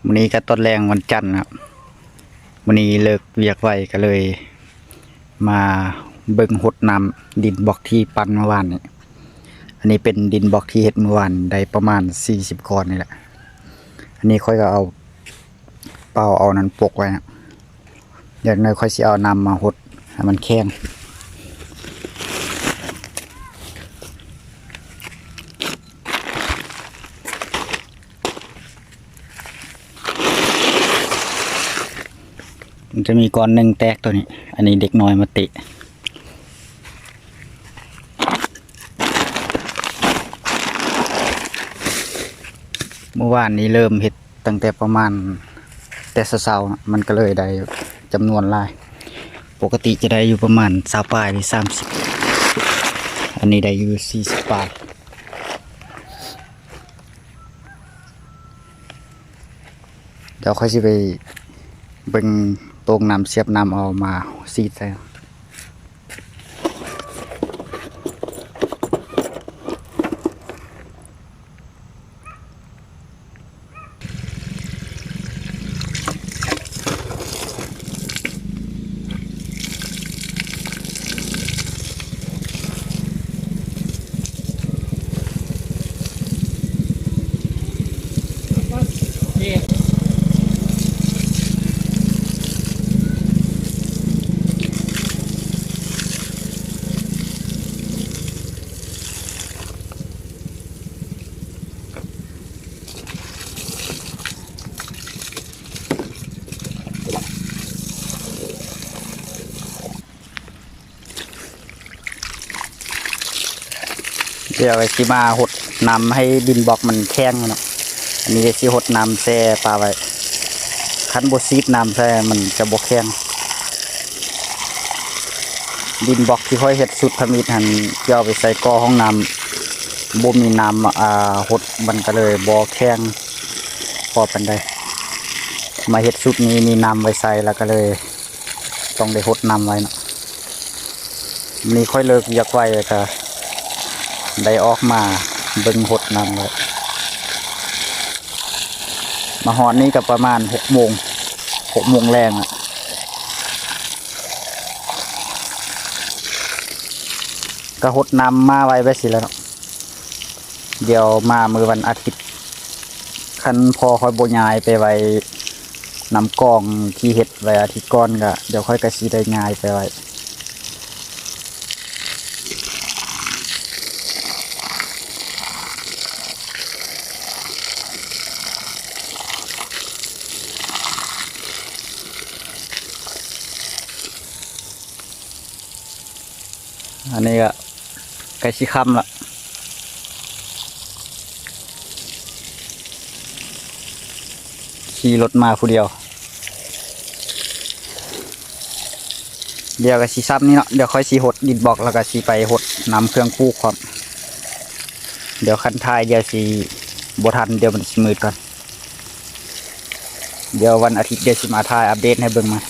ມື້ນີ້ກໍຕອນແລງວັນຈັນນະ ມື້ນີ້ເລີກວຽກໄວ ກໍເລີຍມາເບິ່ງຫົດນ້ຳດິນບລັອກທີ່ປັ່ນເມື່ອວານນີ້. ອັນນີ້ເປັນດິນບລັອກທີ່ເຮັດເມື່ອວານ ໄດ້ປະມານສີ່ສິບກ້ອນນີ້ແຫຼະ. ອັນນີ້ຂ້ອຍກໍເອົາເປົາເອົານັ້ນປົກໄວ້ນະ. ຢ່າງໜ້ອຍຂ້ອຍຊິເອົານ້ຳມາຫົດໃຫ້ມັນແຂງ. ມັນຈະມີກ້ອນໜຶ່ງແຕກໂຕນີ້ ອັນນີ້ເດັກນ້ອຍມາເຕະ. ເມື່ອວານນີ້ເລີ່ມເຮັດ ຕັ້ງແຕ່ປະມານແຕ່ເຊົ້າໆ ມັນກໍເລີຍໄດ້ຈຳນວນຫຼາຍ. ປົກກະຕິຈະໄດ້ຢູ່ປະມານຊາວປາຍ ຫຼື ສາມສິບ ອັນນີ້ໄດ້ຢູ່ສີ່ສິບປາຍ. ດຽວຂ້ອຍຊິໄປເບິ່ງໂຕ່ງນ້ຳ ສຽບນ້ຳເອົາມາສີດໃສ່. ດຽວຊິມາຫົດນ້ຳໃຫ້ດິນບລັອກມັນແຂງເນາະ. ອັນນີ້ຊິຫົດນ້ຳແຊ່ປາໄວ້ ຄັນບໍ່ສີດນ້ຳໃສ່ມັນຈະບໍ່ແຂງ. ດິນບລັອກທີ່ຂ້ອຍເຮັດຊຸດທຳອິດຫັ້ນ ຈະເອົາໄປໃສ່ກໍ່ຫ້ອງນ້ຳ ບໍ່ມີນ້ຳ ອ່າ ຫົດ ມັນກໍເລີຍບໍ່ແຂງພໍປານໃດ. ມາເຮັດຊຸດນີ້ມີນ້ຳໄວ້ໃສ່ ແລ້ວກໍເລີຍ ຕ້ອງໄດ້ຫົດນ້ຳໄວ້ເນາະ. ມື້ນີ້ຂ້ອຍເລີກວຽກໄວ ແລ້ວກະໄດ້ອອກມາເບິ່ງຫົດນ້ຳໄວ້. ມາຮອດນີ້ກະປະມານຫົກໂມງ ຫົກໂມງແລງລະ ກະຫົດນ້ຳມາໄວ້ແບບຊີ້ແຫຼະເນາະ. ດຽວມາມື້ວັນອາທິດ ຄັນພໍ່ຂ້ອຍບໍ່ຍ້າຍໄປໄວ້ນຳກອງທີ່ເຮັດໄວ້ອາທິດກ່ອນ ກະດຽວຂ້ອຍກະຊິໄດ້ຍ້າຍໄປໄວ້. ອັນນີ້ກະໃກ້ຊິຄ່ຳລະ ຂີ່ລົດມາຜູ້ດຽວ. ດຽວກະຊິຊ່ຳນີ້ເນາະ ດຽວຂ້ອຍຊິຫົດດິນບລັອກ ແລ້ວກະຊິໄປຫົດນ້ຳເຄື່ອງປູກພ້ອມ. ດຽວຄັນຖ່າຍດຽວຊິບໍ່ທັນ ດຽວມັນຊິມືດກ່ອນ. ດຽວວັນອາທິດດຽວຊິມາຖ່າຍອັບເດດໃຫ້ເບິ່ງໃໝ່.